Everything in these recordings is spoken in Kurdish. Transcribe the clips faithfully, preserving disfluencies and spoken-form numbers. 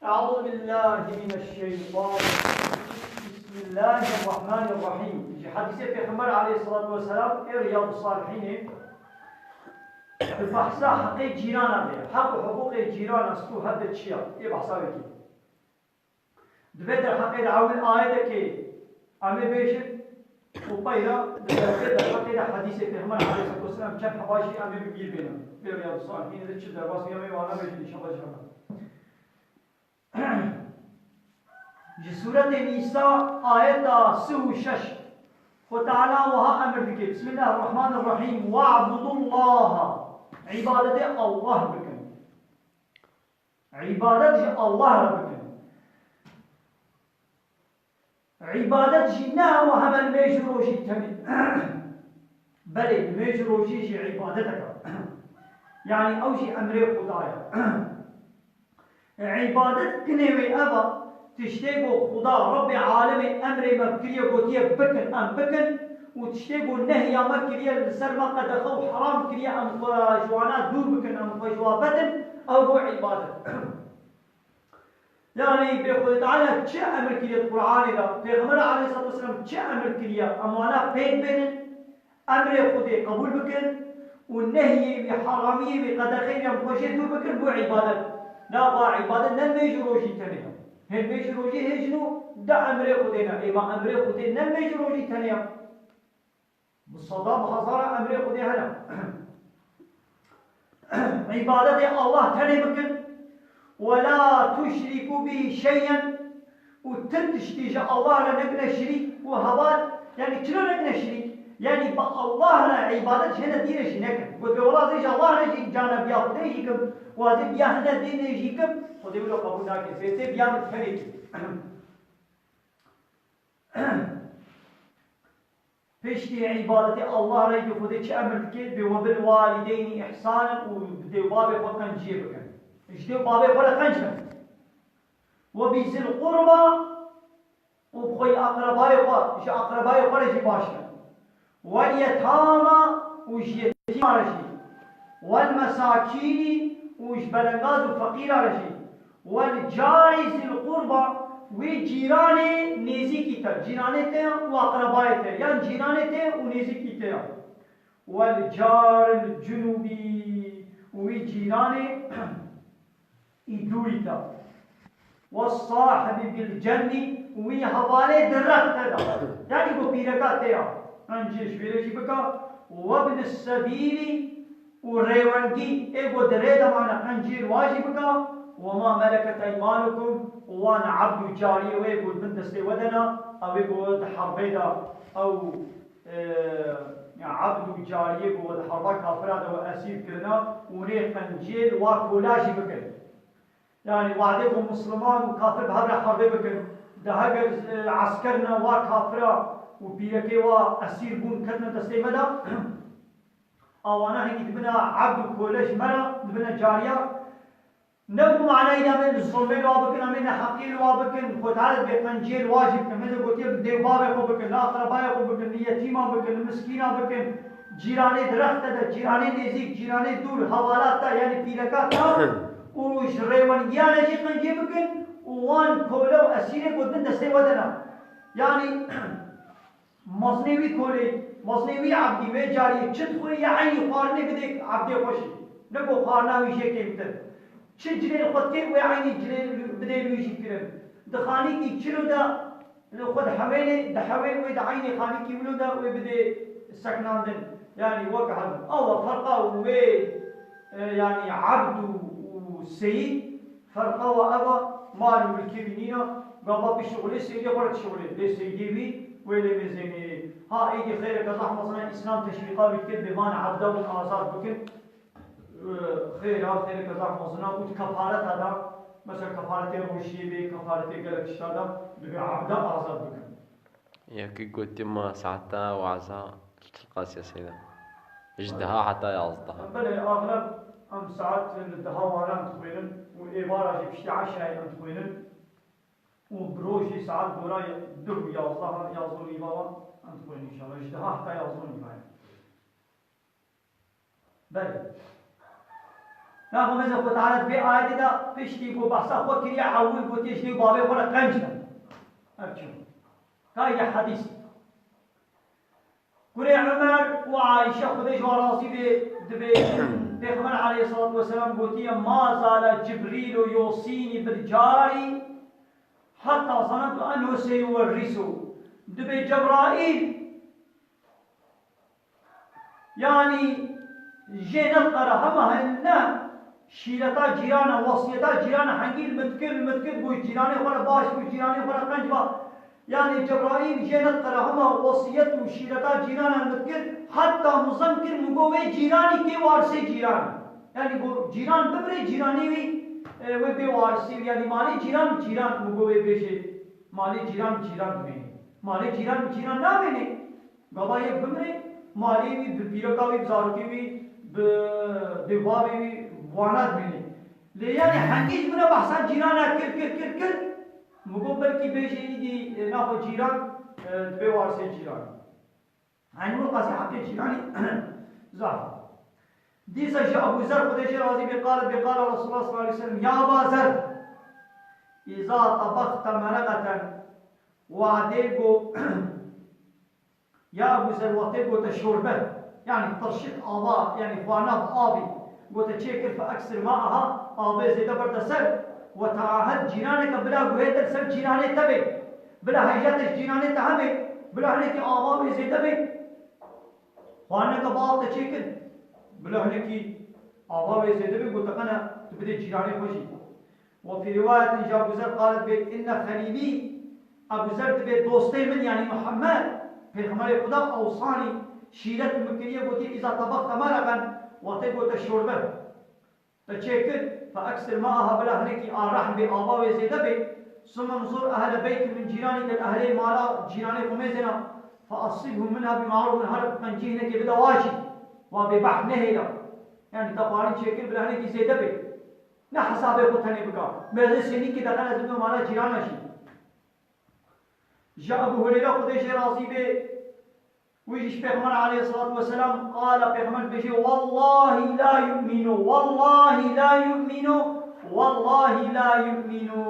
أعوذ بالله من الشيطان الرجيم. بسم الله الرحمن الرحيم. Ji hedîsê Pêxember aleyhissalatu vesselam ê Riyadus Salihînê bi behsa heqê cîrana de, heq û hiqûqê cîrana stû hebe çi ya? Ê behsa wekî. Divê derheqê de ewil ayetekê em ê bêjin û peyra di derheqê de hedîsê Pêxember aleyhissalatu vesselam çend heba jî em ê bi bîr bênin. Vê Riyadus Salihînê de çi derbas bîya em ê wana bêjin înşallah ji hev re. Ji Sûretê Nîsa ayeta sih û şeş Xwe Teala wiha emir dike, Bismillahirrahmanirrahîm, "We'budullaha", îbadetê Allah bikin. Îbadet ji Allah re bikin. Îbadet jî ne ew heme nimêj û rojî tenê. Belê, nimêj û rojî jî îbadeteke. Yanî ew jî emrê Xuda ye. Îbadet kinê wê ev e, tiştê ku Xuda Rebbê alemê emrê me kiriye, gotiye bikin, em bikin û tiştê ku nehya me kiriye, li ser me qedexe û heram kiriye, em xwe ji wana dûr bikin, em xwe ji wa vedin, ew bû îbadet. Yanî bê Xwedê Teala çi emir kiriye di Qur'anê de, Pêxember aleyhissalatu vesselam çi emir kiriye, em wana pêk bênin, emrê Xwedê qebûl bikin û nehyê wî, heramiyê wî, qedexeyê wî em xwe jê dûr bikin, bû îbadet. Naxa îbadet ne nimêj û rojî tenê ye. Hê nimêj û rojî hê jin û de emrê Xwedê ne. Ê ma emrê Xwedê ne nimêj û rojî tenê ye. Bi seda, bi hezara emrê Xwedê hene. Îbadetê Allah tenê bikin. "Ve la tuşriku bihi şey'en", û ti tiştî ji Allah re nekine şirîk û heval, yanî çilo nekine şirîk? Yanî bi Allah re îbadet ji hene dî re jî nekin. Got, "Wela ez ê ji Allah re jî cana biya Xwedê jî kim, û ez ê biya hene dînê jî kim, Xwedê wilo qebûl nake. Zêtê biya min tenê kim." Piştî îbadetê Allah re yê Xwedê çi emir dike? Bê "Ve bil walideynî ihsanen", û bi dê û babê xwe qenciyê bikin. Ji dê û babê xwe re qenc bin. "Ve bi zil qurba", û bi xwe yê aqrebayê xwe, ji aqrebayê xwe re jî baş bin. "Vel yetama", û ji yetîma re jî. "Vel mesakînî", û ji belengaz û feqîra re jî. "Vel cari zil qurba", wê cîranê nêzîkî te, cîranê te û aqrebayê te, yan cîranê te û nêzîkî te ya. "Vel caril cunubî", û wê cîranê î dûrî te. "Ve sahibi bil cenni", û wî hevalê di rexte de. Yanî ku pîreka te ya, qencê ji wê re jî bika. "Ve ibnis sebîlî", û rêwengî, ê ku di rê de mane, qencê li wa jî bika. "Ve ma meleket eymanukum", û wan ebd û cariyê wê ku di bin destê we de ne, ew ê ku di herbê de, ew, e, ebd û cariyê ku di herba kafira de we esîr kirine, û nê qencê li wa kola jî bikin. Yanî wadê ku Musliman û kafir bi hev re herbê bikin, de heger, e, esker ne wa kafira û pîrekê wa esîr bûn ketine destê me de, a wana hingî dibine ebd û kole ji me re, dibine cariya. Ne bi manayê de em ê li zulmê li wa bikin, em ê neheqiyê li wa bikin, Xwedê dibê qenciyê li wa jî bikin. Me de gotiye bi dê û bavê xwe bikin, li aqrebayê xwe bikin, li yetîma bikin, li miskîna bikin, cîranê di rexte de, cîranê nêzîk, cîranê dûr, hevalat te, yanî pîreka te û ji rêwengiya re jî qenciyê bikin û wan kole û esîrê ku di bin destê we de ne. Yanî mezinê wî kolê, mezinê wî ebdî, wê cariyê çi dixwe ya eynî xwarinê bidê ebdê xwe jî. Ne ku xwarina wî jê kêmtir. Çi cilê li xwe dikê wê eynî cilê bidê wî jî kirin. Di xanîkî çilo de li xwe dihewênê, dihewê wê di eynî xanîkî wilo de wê bidê sekinandin. Yanî wek hebû. Ew e ferqa wê, e, yanî ebd û, û seyîd. Ferqa wa ev a, mal û milkê wî nîna, gava bişuxulê seydê xwe re dişuxulê. Lê seydê wî wê lê mêzênê. Ha, êdî xêreke zehf mezin e, Îslam teşwîqa wî dike, bê van ebda hûn azad bikin. Xêr a, xêreke zehf mezin e. Û di kefareta de, mesela kefaretê rojiyê bê, kefaretê gelek tişta de, divê ebda azad bikin. Yekî gotî ma saeta waza li çil qas ya seyda? Ji deha heta yazdeh. Belê, axleb em saet li deha waran dixwînin û êvara jî piştî eşayê em dixwînin û bi rojî saet gora duh û yazdeh, yazdeh û nîva wan em dixwînin înşallah. Ji deha heta yazdeh û nîva ye. Belê. Naxwe mezin Xwe Teala di vê ayetê de piştî ku behsa xwe kiriye, ewil gotiye ji dê û bavê xwe re qenc be. Ev çi? Ka ye hadîs. Kurê Ömer û Ayşe, Xwedê ji wan razî bê, dibê Pêxember aleyhissalatu vesselam gotiye, "Ma zale Cibrîlu yusînî bil carî hetta zanentu enhu seyuwerrisuhu." Dibê Cebraîl, yanî jê nediqere hema hin ne şîreta cîrana, wesiyeta cîrana hengî li min dikir, li min dikir, bû cîranê xwe re baş bû, cîranê xwe re qenc ba. Yanî Cebraîl jê nediqere hema wesiyet û şîreta cîrana li min dikir, heta muzem kir, min got, "Wê cîranî kê warisê cîran." Yanî got, "Cîran bimire, cîranê wî, e, wê bê warisê wî." Yanî malê cîran, cîran min got, "Wê bêjê." Malê cîran, cîran dimêne. Malê cîran, cîran namêne. Gava yek bimire, malê wî, bi pîreka wî, bi zarokê wî, bi, bi bavê wî, bi wana dimêne. Lê yanî hengî ji min re behsa cîrana kir, kir, kir, kir. Min got belkî bêjê îdî, e, naxwe cîran, e, dibê warisê cîran. Hengî wî qasî heqê cîranî zaf. Dîsa ji Ebû Zer, Xwedê jê razî bê, qale bê, qale Resulullah sallallahu aleyhi ve sellem, "Ya Eba Zer, îza tebexte mereqeten." Wadê go, ya Ebû Zer, wextê gote şorbe, yanî tirşik ava, yanî xwarina bi avî, gote çêkir, "Fe eksir ma'aha", avê zêde berde ser, "Ve teahed cîraneke", bila guhê te li ser cîranê te bê, bila hêja te ji cîranê te hebe, bila hinekî ava wê zêde bê. Xwarineke bi av te çêkir, bila hinekî ava wê zêde bê, gote qene tu bidê cîranê xwe jî. Ve fî riwayetin ji Ebû Zer qalet bê, "Inne xelîlî", Ebû Zer dibê dostê min, yanî Muhammed, Pêxemberê Xuda, "ewsanî", şîret min kiriye, gotiye, "Îza tebexte mereqen", wextê gote şorbe, te çêkir, "fe eksir ma'aha", bila hinekî a rehm bê, ava wê zêde bê, "summe zur ehle beytin min cîranî", gel ehlê mala cîranê xwe mêzêna, "fe asibhu minha bi ma'ruf", min here bi qencî hinekê bide wa jî, wa bê behf nehêla. Yanî te xwarin çêkir, bila hinekî zêde bê. Ne hesabê xwe tenê bika. Mêzê sênîkê de qene zimno mala cîrana jî. Ji Ebû Hureyre, Xwedê jê razî bê, wî jî ji Pêxember aleyhissalatu vesselam qala, Pêxember dibêje, "Wallahî la yu'minu, wallahî la yu'minu, wallahî la yu'minu."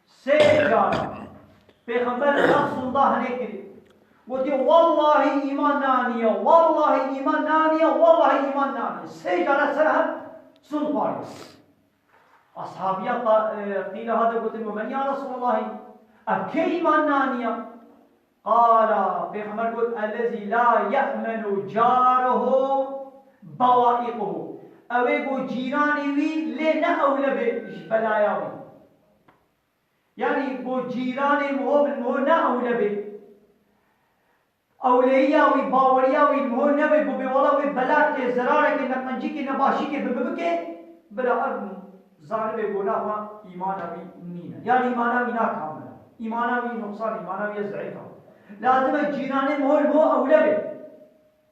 Sê cara Pêxember ev sonda hinê kiriye. Gotiye, "Wallahî îman naniye, wallahî îman naniye, wallahî îman naniye." Sê cara ser hev sond xwariye. Ashabiya qa-, e, qîla hate gotin, "Ve men ya Resulallahî? Ev kê îman naniye?" Qala, Pêxember got, "Ellezî la ye'menu caruhu bawaiquhu." Ew ê ku cîranê wî lê ne ewle be ji belaya wî. Yanî ku cîranê min ho min ho ne ewle be. Ewleyiya wî, baweriya wî ho nebe ku bê wela wê belakê, zerarekê, neqencîkê, nebaşîkê bi min bike, bila ev zanibe ku naxwe îmana wî nîne. Yanî îmana wî nakamil e. Îmana wî nuqsan, îmana wî zeyîf e. Lazim e cîranê min ho ewle be.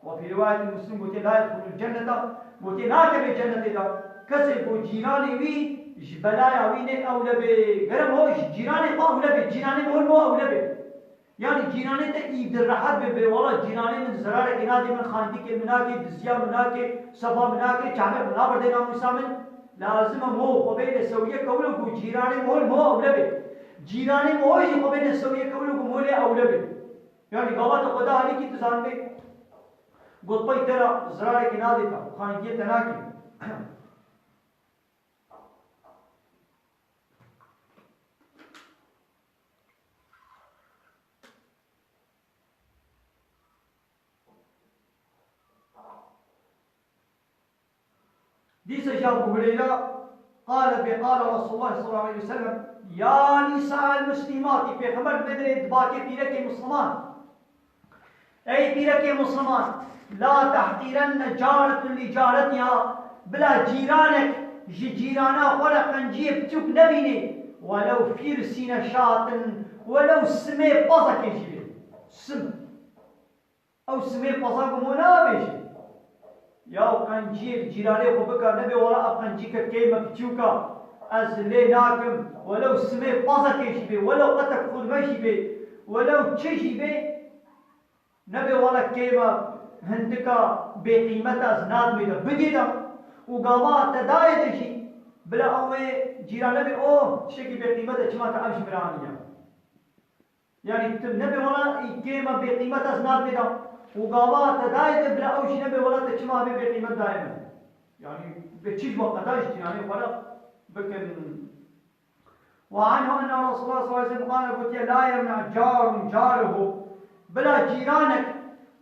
Ve fî rîwayetî Muslim gotiye, "La yedxulul cenneta", gotiye, "Nakeve cennetê de kesê ku cîranê wî ji belaya wî nê ewle be." Gerek ho ji cîranê xwe ewle be, cîranê min ho ewle be. Yanî cîranê te îdî rehet be, bê wela cîranê min zerarekê nadê min, xandîkê min nake, diziya min nake, sefa min nake, çavê min naberdê namûsa min. Lazim e mo xwe bêne sewiyek ewle ku cîranê mo, mo ewle be. Cîranê mo jî xwe bêne sewiyek ewle ku mo lê ewle be. Yanî gava te xwe da alîkî tu zanibê, gotpey te ra zerarekê nadê te, xandîkê te nake. Dîsa ji Ebû Hureyre, qale bê, qale Resulullah sallallahu aleyhi ve sellem, "Ya nîsa'el muslimâtî", Pêxember dibê dirê dibakê pîrekê Misliman. Ey pîrekê Misliman, "la tehqîrenne caretun li caretiha", bila cîranek ji cîrana xwe re qenciyê piçûk nebînê, welew fîrsîne şatin, welew simê pezekê jî bê. Sim. Ew simê pezan ku mo nabêje. Ya qenciyê li cîranê xwe bika, nebê wela ev qencîke kêm e, piçûk e, ez lê nakim. Welew simê pezekê jî bê, welew qetek xurme jî bê, welew çi jî bê, nebê wela kêm e, hindik e, bêqîmet e, ez nadimê de, bidê de. û gava te dayê de jî, bila ew ê cîran nebe, o tiştekî bêqîmet e, çima te ev ji min re aniye? Yanî tu nebe wela, î kêma bêqîmet ez nat pê da. Û gava te dayê de, bila ew jî nebe wela, te çima vê bêqîmet dayê min? Yanî bi çi ji we qeda ji cîranê xwe re bikin? وعنه أن رسول الله صلى الله عليه وسلم قال, gotiye, لا يمنع جار جاره, bila cîranek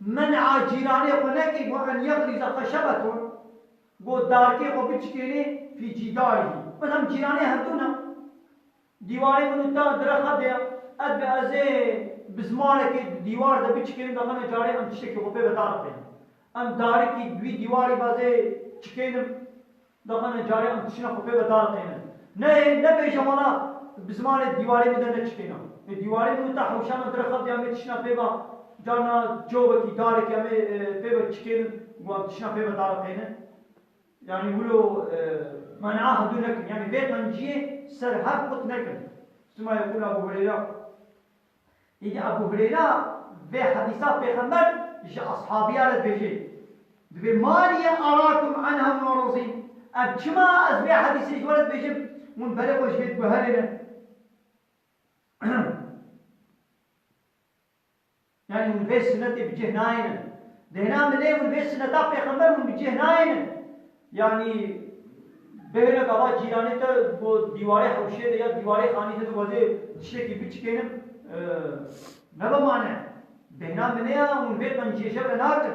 men'a cîranê xwe neke, وأن يغرز خشبة, got darkê xwe biçikênê, في جداره. Mesela cîranê hevdû ne, dîwarê min û te direxa de ye, ez be ez ê bizmarekê di dîwar de biçikênim, daxana carê em tiştekî xwe pê ve dariqênim. Em darikî wî dîwarî be ez ê çikênim, daxana carê em tişina xwe pê ve dariqênin. Ne, nebêje wala bi zimanê dîwarê min de neçikêna. Ê dîwarê min û te hewşa me direxa de em ê tişina pê ve, carna çovekî darekî em ê, e, pê ve çikênin, û em tişina pê ve dariqênin. Yanî wilo, e, men'a hevdû nekin. Yanî vê qenciyê ser hev qut nekin. ثم يقول أبو هريرة. Îdî Ebû Hureyra vê hedîsa Pêxember ji ashabiya re dibêje. Dibê, ما لي أراكم عنها معرضين. Ev çima ez vê hedîsê ji we re dibêjim, hûn berê xwe ji vê diguherêne? Yanî hûn vê sinetê bi cih nayênin. Dêhna min ê hûn vê sineta Pêxember hûn bi cih nayênin. Yanî bihêle gava cîranê te bo dîwarê hewşê de ya dîwarê xanî te dixwazê tiştekî biçikênim, e, nebe mane. Dêhna min ê ya hûn vê qenciyê ji re nakin.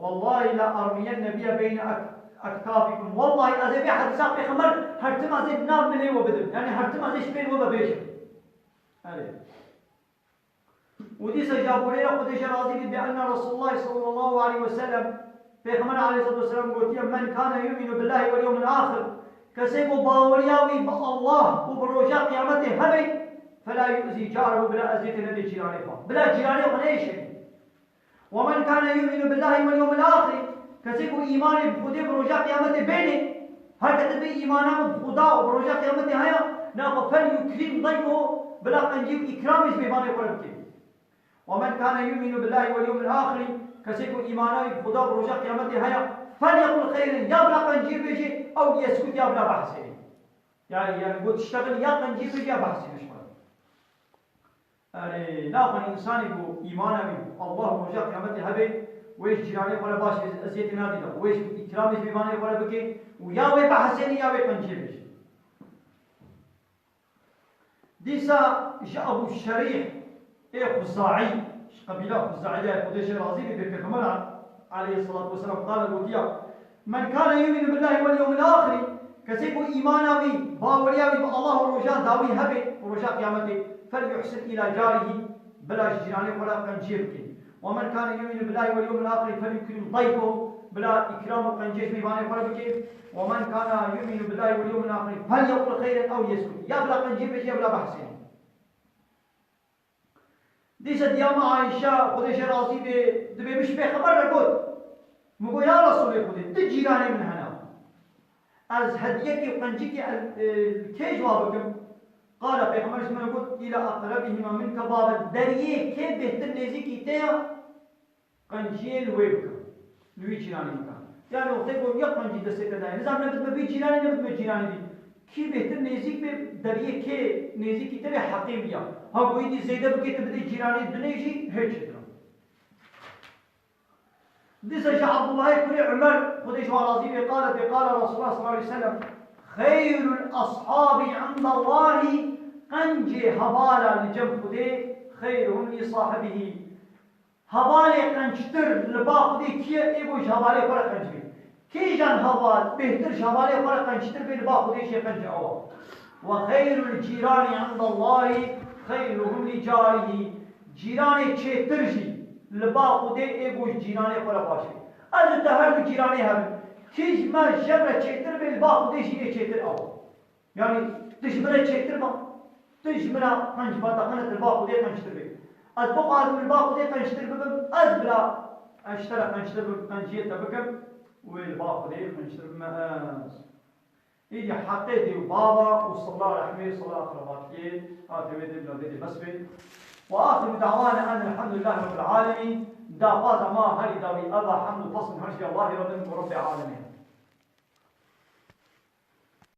والله لأرمين بها بين أك-، أكتافكم. Wellahî ez ê vê hedîsa Pêxember her tim ez ê di nav milê we bidim. Yanî her tim ez ê ji pêl we ve bêjim. Erê. Û dîsa ji Ebû Hureyre, Xwedê jê razî bî, بأن رسول الله صلى الله عليه وسلم, Pêxember aleyhissalatu vesselam gotiye, من كان يؤمن بالله واليوم الآخر, kesê ku baweriya wî bi Allah û bi roja qiyametê hebe, فلا يؤذي جاره, bila eziyetê nede cîranê xwe. Bila cîranê xwe neêşêne. ومن كان يؤمن بالله واليوم الآخر, kesê ku îmanê bi Xwedê bi roja qiyametê bêne, her kete bê îmana min bi Xuda û bi roja qiyametê heye, naxwe فليكرم ضيفه, bila qencî û îkramê ji mêvanê xwe re bike. ومن كان يؤمن بالله واليوم الآخر, kesê ku îmana wî bi Xuda bi roja qiyametê heye, فليقل خيرا, ya bila qenciyê bêje, أو ليسكت, ya bila behsê. Yani, yani, got, iştexil ya qenciyê bêje ya behsê ji xwe. Erê, naxwe însanê ku îmana wî bi Allah û roja qiyametê hebe, wê ji cîranê xwe re baş ez-, eziyetê nadî da, wê ji îkramê ji mêvanê xwe re bike û ya wê behsênê ya wê qenciyê bêje. Dîsa ji Ebû Şerîh ê Xuzaî, ji qebîla Xuzaî ye, Xwedê jê razî bî, bê Pêxember aleyhissalatu vesselam qala gotiya, من كان يؤمن بالله واليوم الآخر, kesê ku îmana wî, baweriya wî bi Allah û roja dawî hebe, roja qiyametê, فليحسن إلى جاره, bila ji cîranê xwe re qenciyê bike. ومن كان يؤمن بالله واليوم الآخر فليكرم ضيفه, bila îkram û qenciyê ji mêvanê xwe re bike. ومن كان يؤمن بالله واليوم الآخر فليقل خيرا أو ليسكت. Ya bila qenciyê bêje ya bila behsê. Dîsa diya me Ayşe, Xwedê jê razî bê, dibê min ji Pêxember re got. Min got, ya Resûlê Xwedê, du cîranê min hene. Ez hediyekê û qencikê el-, e, li kê ji wa bikim? Qala Pêxember ji min re got, إلى أقربهما منك بابا. Deriyê kê bêhtir nêzîkî te ya, qenciyê li wê bikim. Li wî cîranê bikim. Yani wextê ku ya qencî destê te dayê. Nizam ne bidime vî cîranê, ne bidime cîranê dî. Kî bêhtir nêzîk bê, deriyê kê nêzîkî te bê heqê wî ya. Ha ku êdî zêde bikê tu bidê cîranê dinê jî hê çêtir e. Dîsa ji Abdullahê kurê Umer, Xwedê ji wan razî bê, qale bê, qale Resulullah sallallahu aleyhi ve sellem, خير الأصحاب عند الله, qencê hevala li cem Xwedê, خيرهم لصاحبه. Hevalê qenctir li ba Xwedê kî ye, ê ku ji hevalê xwe re qenc bê. Kîjan heval bêhtir ji hevalê xwe re qenctir bê, li ba Xwedê jê qenc ew e. وخير الجيران عند الله خيرهم لجاره. Cîranê çêtir jî li ba Xwedê ê ku ji cîranê xwe re baş bê. Ez û te her du cîranê hebin. Kî ji me ji me re çêtir bê, li ba Xwedê jî ê çêtir ew e. Yani, tu ji min re çêtir be, tu ji min re qenc be, daxana tu li ba Xwedê qenctir bê. Ez bixwazim li ba Xwedê qenctir bibim, ez bila ez ji te re qenctir bim, qenciyê te bikim, wê li ba Xwedê qenctir bime ez. Êdî heqê dê û baba û sila rehmê, sila aqrebatiyê hatê wê dê bila vê dê bes bê. وآخر دعوانا أن الحمد لله رب العالمين. Daxwaza ma herî dawî ev e, hemd û pesn her jî Allahê re bin ku Rebbê Alemîn.